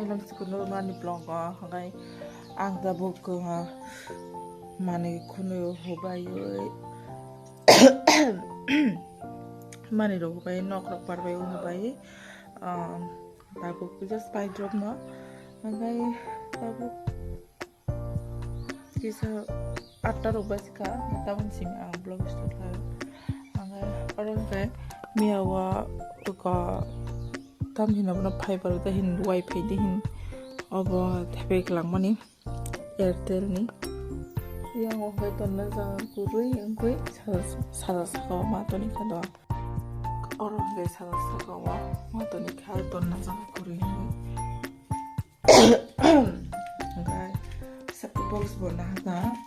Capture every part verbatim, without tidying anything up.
Nang sikunu mani vlog o, hwnkhai ang tabuk, uh, mani khunu hubai, mani rok hubai, nok rok parbai hubai, um, tabuk just pai drop no, hwnkhai tabuk kisa atta rok bajikha, tabuk simi ang vlog start kha, hwnkhai oro hwnkhe miya o ko tam hino bono fiber da hin wifi da hin obo thepai kwlangmani Airtel ni. Yang o hwnkhe tonna jaga kwrwi wngwi sal sal saka o ma toni kha do. Oro hwnkhe sal saka o ma toni kha tonna jaga kwrwi wngwi. Hwnkhe sa box bo nahakha.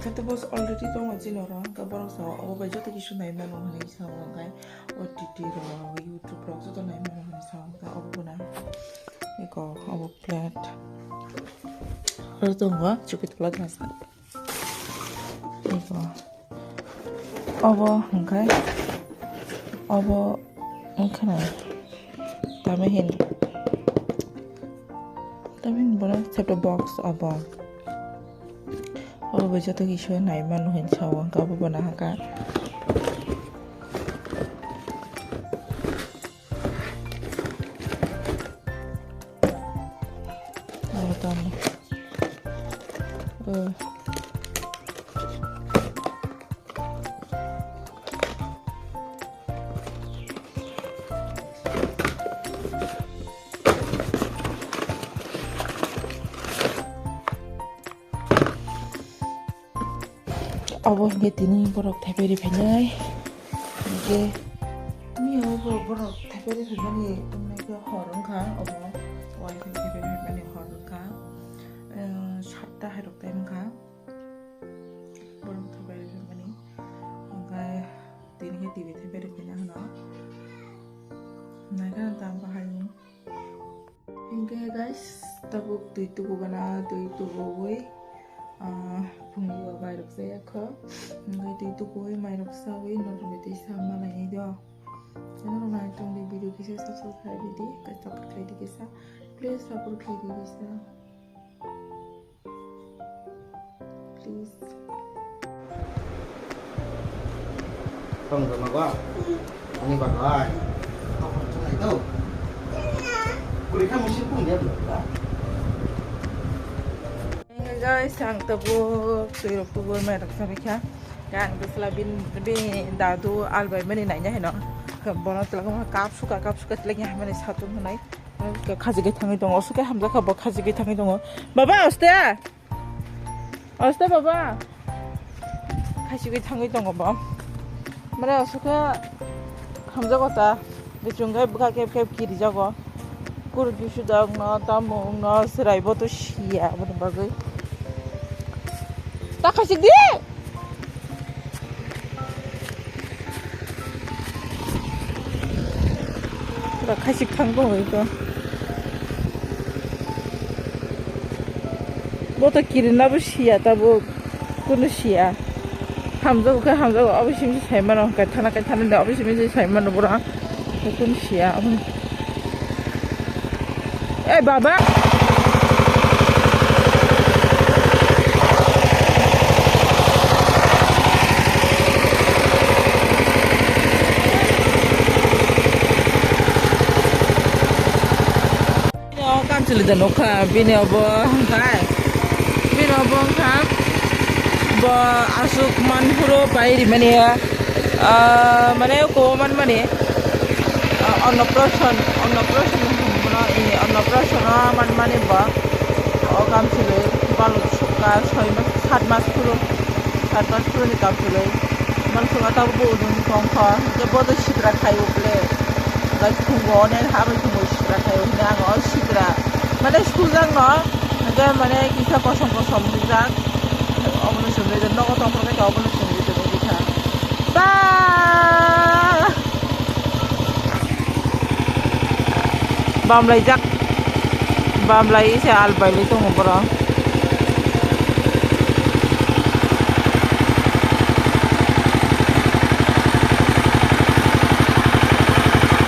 Khe to box already tongo chini oro. Hwnkhe borok sa obo bai joto kisu nai mano hwnwi sa o hwnkhe. O T T rok, YouTube rok joto nai mano hwnwi sa o, obo bo na. Eko, obo plate. Aro tongo, chukit plate masa. Eko. Obo hwnkhe, obo wngkha na. Tamo hin, tamo hin bono set box obo. Obo bai joto kisu nai mano hinwi sa o, hwnkhe obo bo nahakha. Obo tamo. O. Obo hwnkhe tini borok thaipai ri phainai. Hwnkhe miya o borok, borok thaipai ri phaimani wngkha hor wngkha obo. Wai phai thaipai ri phaimani hor wngkha. Eh, satta hai rok time wngkha. Borok thaipai ri phaimani. Hwnkhe tini khe T V thaipai ri phaina hwno. Naikha tam bahai. Hingke guys, tabuk twi tubu gana, twi tubu wi, ah, phungni bo mairok chaya kho. Hingke twi tubu wi mairok chawi norok bai twi sa malai nai do. Norok nai tong di video kisa subscribe khlai di, kisa support khlai di kisa. Please support khlai di kisa. Please. Tong rwma go. Ani bagwi. Tong rwma do. Kuri kha musi pung dia bla. Guys, ang tabuk twi rok tubu mairok sabai kha. Ang bwsla bin, bin dadu albai mani naina hino. Bono twlangma kap suka, kap suka twlangya hamani satung hwnai. Khajigwi thangwi tongo, osukhe hamjakha bo khajigwi thangwi tongo. Baba, oste! Oste baba! Khajigwi thangwi tongo bo. Mane osukhe hamjago ta. Bichung khe bwkha kep kep kirijago. Kuru jusu dagno, tamo wngno, chwraibo to siya aboni bagwi. Ta khajigdi! Pura khasik thang tong iko. Bo to kirina bo siya, ta bo kunu siya. Hamjago khe hamjago, abo simi sai mano, kaithana kaithana de, abo simi sai mano, bora kunu siya. Ei, baba! Bini o kamchwlwi da nukha, bini obo hwnkhai, bini obo wngkha bo aswk manphuru pai rimani, ah, mane kobo manmani, ah, Annaprashan, Annaprashan hwnwi bono, eh, Annaprashan o manmani bo o kamchwlwi baluk sukha soi mas, sat mas phuru. Sat mas phuruni kamchwlwi. Mansukha tabuk bo uduni tongkha. Hwnkhe bo to sitra khai o ble. Bai thungo onek ha bai thungo sitra khai o hwnwi ang o sitra. Mane sujakno. Hwnkhe mane kisa kosom kosom rijak. Obono chumui rijak. Nogo tongphuru khe obono chumui rijak wngkha. Ba! Bamlaijak, bamlai se albailai tongo borok.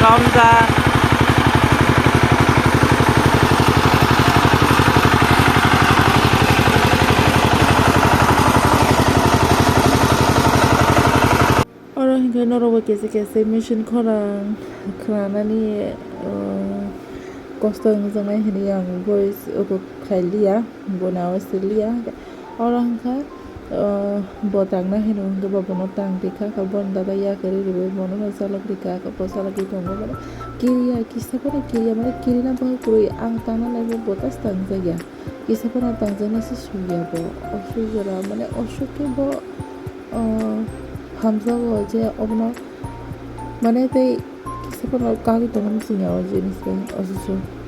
Romjak. Norokbo kisa kisa machine khorang khwnanani, uh, kosto wngjaknai hinwi ang voice over khailiya, boni awaaz rwliya. Oro hwnkha, uh, bo tangna hino hwnkhe bo bono tang rikha, khe boni dada yakarwi rwui bono chalok rikha, khe bo chalogwi tongo, mane kiriya, kisa phano kiriya, mane kirina bahai kwrwi, ang tangna naibo bo tas tangjakya, kisa phano tangjakna se sukya bo, o suk jora, mane o suk khe bo, uh, hamjago je obono, mane tei kisa phano kagwi tongmani singya o jinis bai, o jisu.